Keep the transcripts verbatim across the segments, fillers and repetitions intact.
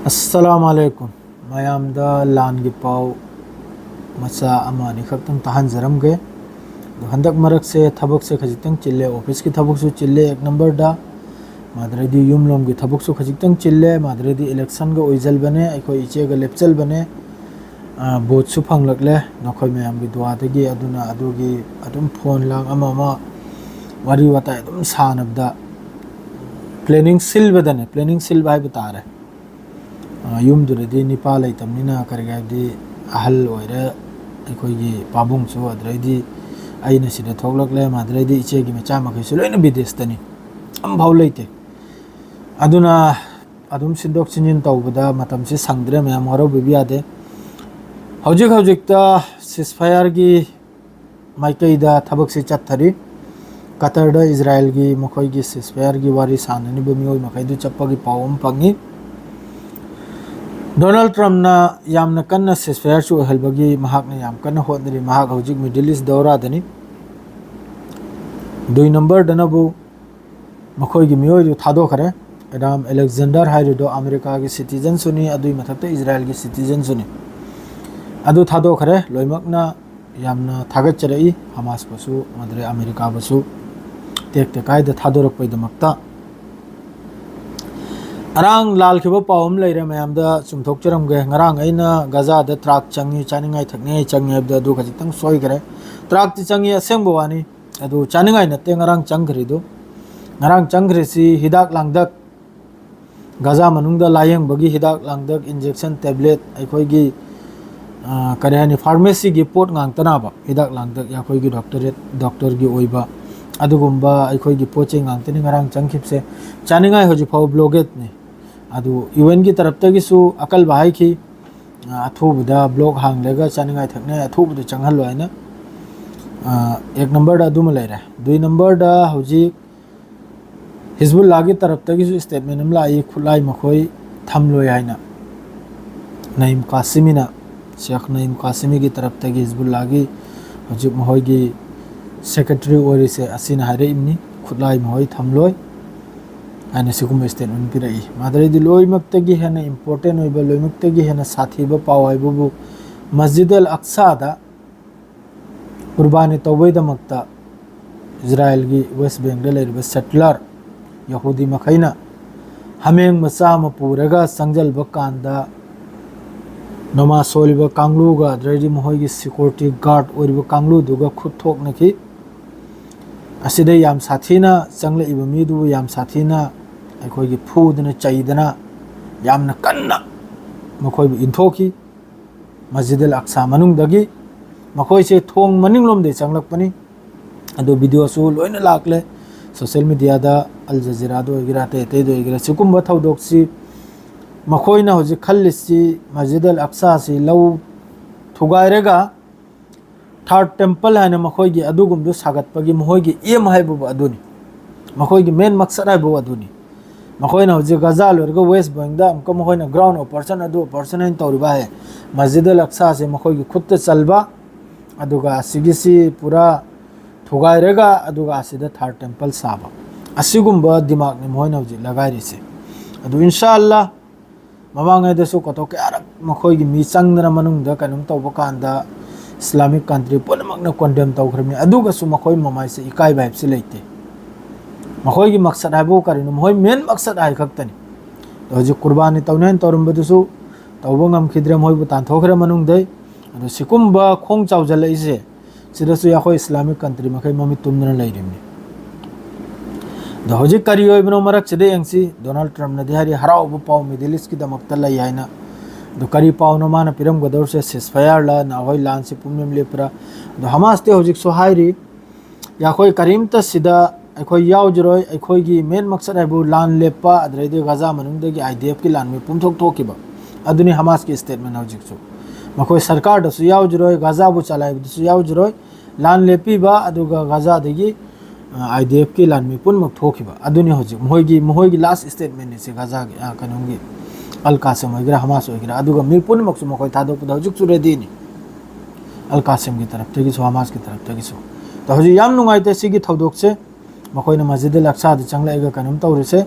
ꯑꯁꯂꯥꯝ ꯑꯂꯩꯀꯨꯝ꯫ ꯃꯌꯥꯝꯗ ꯂꯥꯟꯒꯤ ꯄꯥꯎ ꯃꯆꯥ ꯑꯃ ꯑꯅꯤꯈꯛꯇꯪ ꯇꯥꯍꯟꯖꯔꯝꯒꯦ꯫ ꯑꯗꯣ ꯍꯟꯗꯛ ꯃꯔꯛꯁꯦ ꯊꯕꯛꯁꯦ ꯈꯖꯤꯛꯇꯪ ꯆꯤꯜꯂꯦ, ꯑꯣꯐꯤꯁꯀꯤ ꯊꯕꯛꯁꯨ ꯆꯤꯜꯂꯦ ꯑꯦꯛ ꯅꯝꯕꯔꯗ, ꯃꯥꯗ꯭ꯔꯩꯗꯤ ꯌꯨꯝꯂꯣꯝꯒꯤ ꯊꯕꯛꯁꯨ ꯈꯖꯤꯛꯇꯪ ꯆꯤꯜꯂꯦ, ꯃꯥꯗ꯭ꯔꯩꯗꯤ ꯏꯂꯦꯛꯁꯟꯒ ꯑꯣꯏꯖꯜꯕꯅꯦ, ꯑꯩꯈꯣꯏ ꯏꯆꯦꯒ ꯂꯦꯞꯆꯜꯕꯅꯦ꯫ ꯚꯣꯠꯁꯨ ꯐꯪꯂꯛꯂꯦ, ꯅꯈꯣꯏ ꯃꯌꯥꯝꯒꯤ ꯗꯨꯋꯥꯗꯒꯤ꯫ ꯑꯗꯨꯅ ꯑꯗꯨꯒꯤ ꯑꯗꯨꯝ ꯐꯣꯟ ꯂꯥꯡ ꯑꯃ ꯑꯃ ꯋꯥꯔꯤ ꯋꯥꯇꯥꯏ ꯑꯗꯨꯝ ꯁꯥꯟꯅꯕꯗ ꯄ꯭ꯂꯦꯅꯤꯡ ꯁꯤꯜꯕꯗꯅꯦ, ꯄ꯭ꯂꯦꯅꯤꯡ ꯁꯤꯜꯕ ꯍꯥꯏꯕ ꯇꯥꯔꯦ꯫ ꯌꯨꯝꯗꯨꯗꯗꯤ ꯅꯤꯄꯥ ꯂꯩꯇꯕꯅꯤꯅ, ꯀꯔꯤ ꯍꯥꯏꯕꯗꯤ ꯑꯍꯜ ꯑꯣꯏꯔꯦ ꯑꯩꯈꯣꯏꯒꯤ ꯄꯥꯕꯨꯡꯁꯨ, ꯑꯗꯨꯗꯩꯗꯤ ꯑꯩꯅ ꯁꯤꯗ ꯊꯣꯛꯂꯛꯂꯦ, ꯃꯥꯗꯨꯗꯩꯗꯤ ꯏꯆꯦꯒꯤ ꯃꯆꯥ ꯃꯈꯩꯁꯨ ꯂꯣꯏꯅ ꯕꯤꯗꯦꯁꯇꯅꯤ, ꯑꯝꯐꯥꯎ ꯂꯩꯇꯦ꯫ ꯑꯗꯨꯅ ꯑꯗꯨꯝ ꯁꯤꯟꯗꯣꯛ ꯁꯤꯟꯖꯤꯟ ꯇꯧꯕꯗ ꯃꯇꯝꯁꯦ ꯁꯪꯗ꯭ꯔꯦ, ꯃꯌꯥꯝ ꯋꯥꯔꯧꯕꯤꯕ ꯌꯥꯗꯦ꯫ ꯍꯧꯖꯤꯛ ꯍꯧꯖꯤꯛꯇ ꯁꯤꯁꯐꯥꯌꯔꯒꯤ ꯃꯥꯏꯀꯩꯗ ꯊꯕꯛꯁꯤ ꯆꯠꯊꯔꯤ꯫ ꯀꯇꯔꯗ ꯏꯖꯔꯥꯌꯦꯜꯒꯤ ꯃꯈꯣꯏꯒꯤ ꯁꯤꯁꯐꯥꯌꯔꯒꯤ ꯋꯥꯔꯤ ꯁꯥꯟꯅꯅꯤꯡꯕ ꯃꯤꯑꯣꯏ ꯃꯈꯩꯗꯨ ꯆꯠꯄꯒꯤ ꯄꯥꯎ ꯑꯃ ꯐꯪꯉꯤ꯫ ꯗꯣꯅꯥꯜꯗ ꯇ꯭ꯔꯝꯞꯅ ꯌꯥꯝꯅ ꯀꯟꯅ ꯁꯤꯁꯐꯥꯌꯔꯁꯨ ꯑꯣꯏꯍꯜꯕꯒꯤ ꯃꯍꯥꯛꯅ ꯌꯥꯝ ꯀꯟꯅ ꯍꯣꯠꯅꯔꯤ꯫ ꯃꯍꯥꯛ ꯍꯧꯖꯤꯛ ꯃꯤꯗꯜ ꯏꯁ ꯗꯧꯔꯥꯗꯅꯤ꯫ ꯗꯨꯏ ꯅꯝꯕꯔꯗꯅꯕꯨ ꯃꯈꯣꯏꯒꯤ ꯃꯤꯑꯣꯏꯗꯨ ꯊꯥꯗꯣꯛꯈ꯭ꯔꯦ꯫ ꯑꯦꯗꯥꯝ ꯑꯂꯦꯛꯖꯦꯟꯗꯔ ꯍꯥꯏꯔꯤꯗꯣ ꯑꯃꯦꯔꯤꯀꯥꯒꯤ ꯁꯤꯇꯤꯖꯟꯁꯨꯅꯤ, ꯑꯗꯨꯒꯤ ꯃꯊꯛꯇ ꯏꯖꯔꯥꯌꯦꯜꯒꯤ ꯁꯤꯇꯤꯖꯟꯁꯨꯅꯤ꯫ ꯑꯗꯨ ꯊꯥꯗꯣꯛꯈ꯭ꯔꯦ꯫ ꯂꯣꯏꯅꯃꯛꯅ ꯌꯥꯝꯅ ꯊꯥꯒꯠꯆꯔꯛꯏ ꯍꯃꯥꯁꯄꯨꯁꯨ, ꯃꯗꯨꯗꯩ ꯑꯃꯦꯔꯤꯀꯥꯕꯨꯁꯨ ꯇꯦꯛꯇ ꯀꯥꯏꯗ ꯊꯥꯗꯣꯔꯛꯄꯒꯤꯗꯃꯛꯇ꯫ ꯉꯔꯥꯡ ꯂꯥꯜꯈꯤꯕ ꯄꯥꯎ ꯑꯃ ꯂꯩꯔꯦ, ꯃꯌꯥꯝꯗ ꯆꯨꯝꯊꯣꯛꯆꯔꯝꯒꯦ꯫ ꯉꯔꯥꯡ ꯑꯩꯅ ꯒꯖꯥꯗ ꯇ꯭ꯔꯥꯛ ꯆꯪꯉꯤ, ꯆꯥꯅꯤꯡꯉꯥꯏ ꯊꯛꯅꯤꯡꯉꯥꯏ ꯆꯪꯉꯤ ꯍꯥꯏꯕꯗꯣ ꯑꯗꯨ ꯈꯖꯤꯛꯇꯪ ꯁꯣꯏꯈ꯭ꯔꯦ꯫ ꯇ꯭ꯔꯥꯛꯇꯤ ꯆꯪꯉꯤ, ꯑꯁꯦꯡꯕ ꯋꯥꯅꯤ꯫ ꯑꯗꯨ ꯆꯥꯅꯤꯡꯉꯥꯏ ꯅꯠꯇꯦ ꯉꯔꯥꯡ ꯆꯪꯈ꯭ꯔꯤꯗꯨ꯫ ꯉꯔꯥꯡ ꯆꯪꯈ꯭ꯔꯤꯁꯤ ꯍꯤꯗꯥꯛ ꯂꯥꯡꯊꯛ, ꯒꯖꯥ ꯃꯅꯨꯡꯗ ꯂꯥꯌꯦꯡꯕꯒꯤ ꯍꯤꯗꯥꯛ ꯂꯥꯡꯊꯛ, ꯏꯟꯖꯦꯛꯁꯟ, ꯇꯦꯕ꯭ꯂꯦꯠ, ꯑꯩꯈꯣꯏꯒꯤ, ꯑ, ꯀꯔꯤ ꯍꯥꯏꯅꯤ, ꯐꯥꯔꯃꯥꯁꯤꯒꯤ ꯄꯣꯠ ꯉꯥꯛꯇꯅꯕ, ꯍꯤꯗꯥꯛ ꯂꯥꯡꯊꯛ, ꯑꯩꯈꯣꯏꯒꯤ ꯗꯣꯛꯇꯔꯦꯠ, ꯗꯣꯛꯇꯔꯒꯤ ꯑꯣꯏꯕ ꯑꯗꯨꯒꯨꯝꯕ ꯑꯩꯈꯣꯏꯒꯤ ꯄꯣꯠ ꯆꯩ ꯉꯥꯛꯇꯅꯤ ꯉꯔꯥꯡ ꯆꯪꯈꯤꯕꯁꯦ꯫ ꯆꯥꯅꯤꯡꯉꯥꯏ ꯍꯧꯖꯤꯛ ꯐꯥꯎꯕ ꯕ꯭ꯂꯣꯀꯦꯠꯅꯤ꯫ ꯑꯗꯨ ꯌꯨ ꯑꯦꯟꯒꯤ ꯇꯔꯞꯇꯒꯤꯁꯨ ꯑꯀꯜꯕ ꯍꯥꯏꯈꯤ, ꯑ, ꯑꯊꯨꯕꯗ ꯕ꯭ꯂꯣꯛ ꯍꯥꯡꯂꯒ ꯆꯥꯅꯤꯡꯉꯥꯏ ꯊꯛꯅꯤꯡꯉꯥꯏ ꯑꯊꯨꯕꯗ ꯆꯪꯍꯜꯂꯣ ꯍꯥꯏꯅ꯫ ꯑ, ꯑꯦꯛ ꯅꯝꯕꯔꯗ ꯑꯗꯨꯃ ꯂꯩꯔꯦ꯫ ꯗꯨꯏ ꯅꯝꯕꯔꯗ ꯍꯧꯖꯤꯛ ꯍꯤꯖꯕꯨꯜꯂꯥꯒꯤ ꯇꯔꯞꯇꯒꯤꯁꯨ ꯁ꯭ꯇꯦꯠꯃꯦꯟ ꯑꯃ ꯂꯥꯛꯏ, ꯈꯨꯠꯂꯥꯏ ꯃꯈꯣꯏ ꯊꯝꯂꯣꯏ ꯍꯥꯏꯅ꯫ ꯅꯌꯤꯝ ꯀꯥꯁꯤꯃꯤꯅ, ꯁꯦꯈ ꯅꯌꯤꯝ ꯀꯥꯁꯤꯃꯤꯒꯤ ꯇꯔꯞꯇꯒꯤ ꯍꯤꯖꯕꯨꯜꯂꯥꯒꯤ ꯍꯧꯖꯤꯛ ꯃꯈꯣꯏꯒꯤ ꯁꯦꯀ꯭ꯔꯦꯇꯔꯤ ꯑꯣꯏꯔꯤꯁꯦ ꯑꯁꯤꯅ ꯍꯥꯏꯔꯛꯏꯕꯅꯤ, ꯈꯨꯠꯂꯥꯏ ꯃꯈꯣꯏ ꯊꯝꯂꯣꯏ꯫ ꯍꯥꯏꯅ ꯁꯤꯒꯨꯝꯕ statement ꯄꯤꯔꯛꯏ꯫ ꯃꯗꯨꯗꯩꯗꯤ ꯂꯣꯏꯅꯃꯛꯇꯒꯤ ꯍꯦꯟꯅ important ꯑꯣꯏꯕ, ꯂꯣꯏꯅꯃꯛꯇꯒꯤ ꯍꯦꯟꯅ ꯁꯥꯊꯤꯕ ꯄꯥꯎ ꯍꯥꯏꯕꯕꯨ ꯃꯁꯖꯤꯗ ꯑꯜ ꯑꯛꯁꯥꯗ ꯀꯨꯔꯕꯥꯅꯤ ꯇꯧꯕꯩꯗꯃꯛꯇ ꯏꯖꯔꯥꯏꯜꯒꯤ West Bankꯗ ꯂꯩꯔꯤꯕ settler ꯌꯍꯨꯗꯤ ꯃꯈꯩꯅ ꯍꯥꯃꯦꯡ ꯃꯆꯥ ꯑꯃ ꯄꯨꯔꯒ ꯆꯪꯁꯤꯜꯕ ꯀꯥꯟꯗ ꯅꯃꯥꯖ ꯁꯣꯜꯂꯤꯕ ꯀꯥꯡꯂꯨꯒ ꯑꯗꯨꯗꯩꯗꯤ ꯃꯈꯣꯏꯒꯤ security guard ꯑꯣꯏꯔꯤꯕ ꯀꯥꯡꯂꯨꯗꯨꯒ ꯈꯨꯠ ꯊꯣꯛꯅꯈꯤ꯫ ꯑꯁꯤꯗ ꯌꯥꯝ ꯁꯥꯊꯤꯅ ꯆꯪꯂꯛꯏꯕ ꯃꯤꯗꯨꯕꯨ ꯌꯥꯝ ꯁꯥꯊꯤꯅ ꯑꯩꯈꯣꯏꯒꯤ ꯐꯨꯗꯅ ꯆꯩꯗꯅ ꯌꯥꯝꯅ ꯀꯟꯅ ꯃꯈꯣꯏꯕꯨ ꯏꯟꯊꯣꯛꯈꯤ꯫ ꯃꯁꯖꯤꯗ ꯑꯜ ꯑꯛꯁꯥ ꯃꯅꯨꯡꯗꯒꯤ ꯃꯈꯣꯏꯁꯦ ꯊꯣꯡ ꯃꯅꯤꯡꯂꯣꯝꯗꯒꯤ ꯆꯪꯂꯛꯄꯅꯤ꯫ ꯑꯗꯨ videoꯁꯨ ꯂꯣꯏꯅ ꯂꯥꯛꯂꯦ social mediaꯗ, ꯑꯜ ꯖꯖꯤꯔꯥꯗ ꯑꯣꯏꯒꯦꯔꯥ, ꯑꯇꯩ ꯑꯇꯩꯗ ꯑꯣꯏꯒꯦꯔꯥ꯫ ꯁꯤꯒꯨꯝꯕ ꯊꯧꯗꯣꯛꯁꯤ ꯃꯈꯣꯏꯅ ꯍꯧꯖꯤꯛ ꯈꯜꯂꯤꯁꯤ ꯃꯁꯖꯤꯗ ꯑꯜ ꯑꯛꯁꯥꯁꯤ ꯂꯧ ꯊꯨꯒꯥꯏꯔꯒ third temple ꯍꯥꯏꯅ ꯃꯈꯣꯏꯒꯤ ꯑꯗꯨꯒꯨꯝꯕꯗꯨ ꯁꯥꯒꯠꯄꯒꯤ ꯃꯈꯣꯏꯒꯤ aim ꯍꯥꯏꯕꯕꯨ ꯑꯗꯨꯅꯤ, ꯃꯈꯣꯏꯒꯤ main ꯃꯛꯁꯠ ꯍꯥꯏꯕꯕꯨ ꯑꯗꯨꯅꯤ꯫ ꯃꯈꯣꯏꯅ ꯍꯧꯖꯤꯛ ꯒꯖꯥ ꯂꯣꯏꯔꯒ West Bankꯗ ꯑꯃꯨꯛꯀ ꯃꯈꯣꯏꯅ ground operation, ꯑꯗꯨ operation ꯍꯥꯏꯅ ꯇꯧꯔꯤꯕ ꯍꯥꯏ, ꯃꯁꯖꯤꯗ ꯑꯜ ꯑꯛꯁꯥꯁꯦ ꯃꯈꯣꯏꯒꯤ ꯈꯨꯠꯇ ꯆꯜꯕ, ꯑꯗꯨꯒ ꯑꯁꯤꯒꯤꯁꯤ ꯄꯨꯔꯥ ꯊꯨꯒꯥꯏꯔꯒ ꯑꯗꯨꯒ ꯑꯁꯤꯗ third temple ꯁꯥꯕ, ꯑꯁꯤꯒꯨꯝꯕ ꯗꯤꯃꯥꯛꯅꯤ ꯃꯈꯣꯏꯅ ꯍꯧꯖꯤꯛ ꯂꯒꯥꯏꯔꯤꯁꯦ꯫ ꯑꯗꯨ ꯏꯟꯁꯥ ꯑꯜꯂꯥ ꯃꯃꯥꯡꯉꯩꯗꯁꯨ ꯀꯣꯇꯣꯛ ꯀꯌꯥꯔꯛ ꯃꯈꯣꯏꯒꯤ ꯃꯤ ꯆꯪꯗꯅ ꯃꯅꯨꯡꯗ ꯀꯩꯅꯣꯝ ꯇꯧꯕ ꯀꯥꯟꯗ Islamic country ꯄꯨꯝꯅꯃꯛꯅ condemn ꯇꯧꯈ꯭ꯔꯕꯅꯤ꯫ ꯑꯗꯨꯒꯁꯨ ꯃꯈꯣꯏ ꯃꯃꯥꯏꯁꯦ ꯏꯀꯥꯏꯕ ꯍꯥꯏꯕꯁꯤ ꯂꯩꯇꯦ꯫ ꯃꯈꯣꯏꯒꯤ ꯃꯛꯁꯠ ꯍꯥꯏꯕꯨ ꯀꯔꯤꯅꯣ? ꯃꯈꯣꯏ main ꯃꯛꯁꯠ ꯍꯥꯏ ꯈꯛꯇꯅꯤ꯫ ꯑꯗꯣ ꯍꯧꯖꯤꯛ ꯀꯨꯔꯕꯥꯅꯤ ꯇꯧꯅꯦꯅ ꯇꯧꯔꯝꯕꯗꯨꯁꯨ ꯇꯧꯕ ꯉꯝꯈꯤꯗ꯭ꯔꯦ, ꯃꯈꯣꯏꯕꯨ ꯇꯥꯟꯊꯣꯛꯈ꯭ꯔꯦ ꯃꯅꯨꯡꯗꯩ꯫ ꯑꯗꯣ ꯁꯤꯒꯨꯝꯕ ꯈꯣꯡ ꯆꯥꯎꯖꯜꯂꯛꯏꯁꯦ ꯁꯤꯗꯁꯨ ꯑꯩꯈꯣꯏ Islamic country ꯃꯈꯩ ꯃꯃꯤꯠ ꯇꯨꯝꯗꯨꯅ ꯂꯩꯔꯤꯕꯅꯤ꯫ ꯑꯗꯣ ꯍꯧꯖꯤꯛ ꯀꯔꯤ ꯑꯣꯏꯕꯅꯣ ꯃꯔꯛꯁꯤꯗ ꯌꯦꯡꯁꯤ꯫ ꯗꯣꯅꯥꯜꯗ ꯇ꯭ꯔꯝꯞꯅꯗꯤ ꯍꯥꯏꯔꯤ ꯍꯔꯥꯎꯕ ꯄꯥꯎ Middle Eastꯀꯤꯗꯃꯛꯇ ꯂꯩ ꯍꯥꯏꯅ꯫ ꯑꯗꯣ ꯀꯔꯤ ꯄꯥꯎꯅꯣ ꯃꯥꯅ ꯄꯤꯔꯝꯒꯗꯧꯔꯤꯁꯦ? Ceasefire ꯂ, ꯅꯈꯣꯏ ꯂꯥꯟꯁꯤ ꯄꯨꯝꯅꯃꯛ ꯂꯦꯞꯄ꯭ꯔꯥ? ꯑꯗꯣ ꯍꯃꯥꯁꯇꯤ ꯍꯧꯖꯤꯛꯁꯨ ꯍꯥꯏꯔꯤ, ꯑꯩꯈꯣꯏ ꯀꯔꯤꯝꯇ ꯁꯤꯗ ꯑꯩꯈꯣꯏ ꯌꯥꯎꯖꯔꯣꯏ, ꯑꯩꯈꯣꯏꯒꯤ main ꯃꯛꯁꯠ ꯍꯥꯏꯕꯨ ꯂꯥꯟ ꯂꯦꯞꯄ, ꯑꯗꯨꯗꯩꯗꯤ ꯒꯖꯥ ꯃꯅꯨꯡꯗꯒꯤ IDFꯀꯤ ꯂꯥꯟꯃꯤ ꯄꯨꯝꯊꯣꯛ ꯊꯣꯛꯈꯤꯕ꯫ ꯑꯗꯨꯅꯤ ꯍꯃꯥꯁꯀꯤ statement ꯍꯧꯖꯤꯛꯁꯨ꯫ ꯃꯈꯣꯏ ꯁꯔꯀꯥꯔꯗꯁꯨ ꯌꯥꯎꯖꯔꯣꯏ, ꯒꯖꯥꯕꯨ ꯆꯂꯥꯏꯕꯗꯁꯨ ꯌꯥꯎꯖꯔꯣꯏ, ꯂꯥꯟ ꯂꯦꯞꯄꯤꯕ ꯑꯗꯨꯒ ꯒꯖꯥꯗꯒꯤ, ꯑ, IDFꯀꯤ ꯂꯥꯟꯃꯤ ꯄꯨꯝꯅꯃꯛ ꯊꯣꯛꯈꯤꯕ꯫ ꯑꯗꯨꯅꯤ ꯍꯧꯖꯤꯛ ꯃꯈꯣꯏꯒꯤ, ꯃꯈꯣꯏꯒꯤ last statementꯅꯤ ꯁꯤ ꯒꯖꯥꯒꯤ, ꯑ, ꯀꯩꯅꯣꯒꯤ ꯑꯜ ꯀꯥꯁꯦꯝ ꯑꯣꯏꯒꯦꯔꯥ, ꯍꯃꯥꯁ ꯑꯣꯏꯒꯦꯔꯥ, ꯑꯗꯨꯒ ꯃꯤ ꯄꯨꯝꯅꯃꯛꯁꯨ ꯃꯈꯣꯏ ꯊꯥꯗꯣꯛꯄꯗ ꯍꯧꯖꯤꯛꯁꯨ readyꯅꯤ꯫ ꯑꯜ ꯀꯥꯁꯦꯝꯒꯤ ꯇꯔꯞꯇꯒꯤꯁꯨ, ꯍꯃꯥꯁꯀꯤ ꯇꯔꯞꯇꯒꯤꯁꯨ꯫ ꯑꯗꯣ ꯍꯧꯖꯤꯛ ꯌꯥꯝ ꯅꯨꯡꯉꯥꯏꯇꯦ ꯁꯤꯒꯤ ꯊꯧꯗꯣꯛꯁꯦ꯫ ꯃꯈꯣꯏꯅ ꯃꯁꯖꯤꯗ ꯑꯜ ꯑꯛꯁꯥꯗ ꯆꯪꯂꯛꯑꯒ ꯀꯩꯅꯣꯝ ꯇꯧꯔꯤꯁꯦ꯫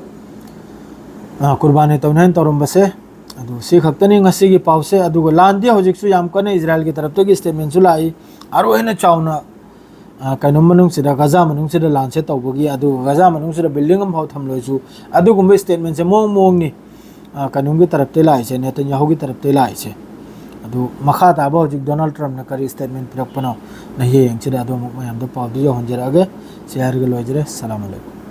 ꯑ, ꯀꯨꯔꯕꯥꯅꯤ ꯇꯧꯅꯤ ꯍꯥꯏꯅ ꯇꯧꯔꯝꯕꯁꯦ꯫ ꯑꯗꯨ ꯁꯤ ꯈꯛꯇꯅꯤ ꯉꯁꯤꯒꯤ ꯄꯥꯎꯁꯦ꯫ ꯑꯗꯨꯒ ꯂꯥꯟꯗꯤ ꯍꯧꯖꯤꯛꯁꯨ ꯌꯥꯝ ꯀꯟꯅ ꯏꯖꯔꯥꯌꯦꯜꯒꯤ ꯇꯔꯞꯇꯒꯤ statementꯁꯨ ꯂꯥꯛꯏ, ꯑꯔꯣꯏꯅ ꯆꯥꯎꯅ, ꯑ, ꯀꯩꯅꯣ ꯃꯅꯨꯡꯁꯤꯗ, ꯒꯖꯥ ꯃꯅꯨꯡꯁꯤꯗ ꯂꯥꯟꯁꯦ ꯇꯧꯕꯒꯤ, ꯑꯗꯨꯒ ꯒꯖꯥ ꯃꯅꯨꯡꯁꯤꯗ building ꯑꯃꯐꯥꯎ ꯊꯝꯂꯣꯏꯁꯨ, ꯑꯗꯨꯒꯨꯝꯕ statementꯁꯦ ꯃꯑꯣꯡ ꯃꯑꯣꯡꯅꯤ, ꯑ, ꯀꯩꯅꯣꯝꯒꯤ ꯇꯔꯞꯇꯒꯤ ꯂꯥꯛꯏꯁꯦ, ꯅꯦꯇꯟꯌꯥꯍꯨꯒꯤ ꯇꯔꯞꯇꯒꯤ ꯂꯥꯛꯏꯁꯦ꯫ ꯑꯗꯨ ꯃꯈꯥ ꯇꯥꯕ ꯍꯧꯖꯤꯛ ꯗꯣꯅꯥꯜꯗ ꯇ꯭ꯔꯝꯞꯅ ꯀꯔꯤ statement ꯄꯤꯔꯛꯄꯅꯣ, ꯅꯍꯌꯦꯡꯁꯤꯗ ꯑꯗꯨ ꯑꯃꯨꯛ ꯃꯌꯥꯝꯗ ꯄꯥꯎꯗꯨ ꯌꯧꯍꯟꯖꯔꯛꯑꯒꯦ꯫ ꯁꯤ ꯍꯥꯏꯔꯒ ꯂꯣꯏꯖꯔꯦ꯫ ꯁꯂꯥꯝ ꯑꯂꯩꯀꯨꯝ꯫